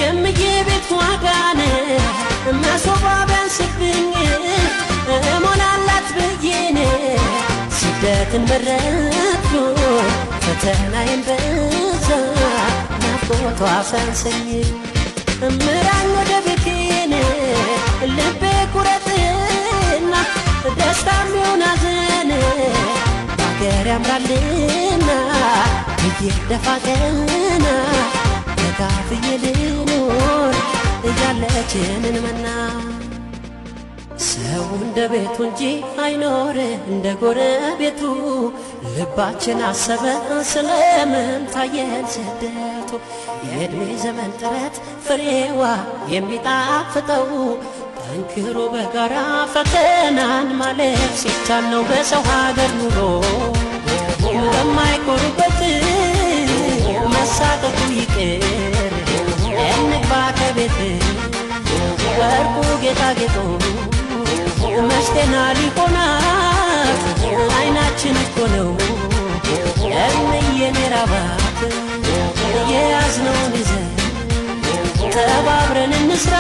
የምዬ ቤት ዋጋን መሶባ ቢያንስብኝ እሞላላት ብዬን ስደትን መረጥኩ ፈተናዬን በዛ ናፍቆቷ ሳያንሰኝ ምራኝ ወደ ቤቴን ልቤ ቁረጥና ደስታም ይሁን ሐዘን ባገር ያምራልና ብዬ ደፋ ቀና ተካፍዬ ልኖር እያለችንን መና ሰው እንደ ቤቱ እንጂ አይኖር እንደ ጎረቤቱ ልባችን አሰበ ስለምን ታየን ስደቱ የእድሜ ዘመን ጥረት ፍሬዋ የሚጣፍጠው ጠንክሮ በጋራ ፈተናን ማለፍ ሲቻል ነው። በሰው ሀገር ኑሮ በማይኮሩበት መሳቀቁ ይቅር እንግባ ከቤት ወርቁ ጌጣጌጡ መሽቴና ሊሆናት አይናችን እኮ ነው እምዬን የራባት የያዝነውን ይዘን ተባብረን እንስራ።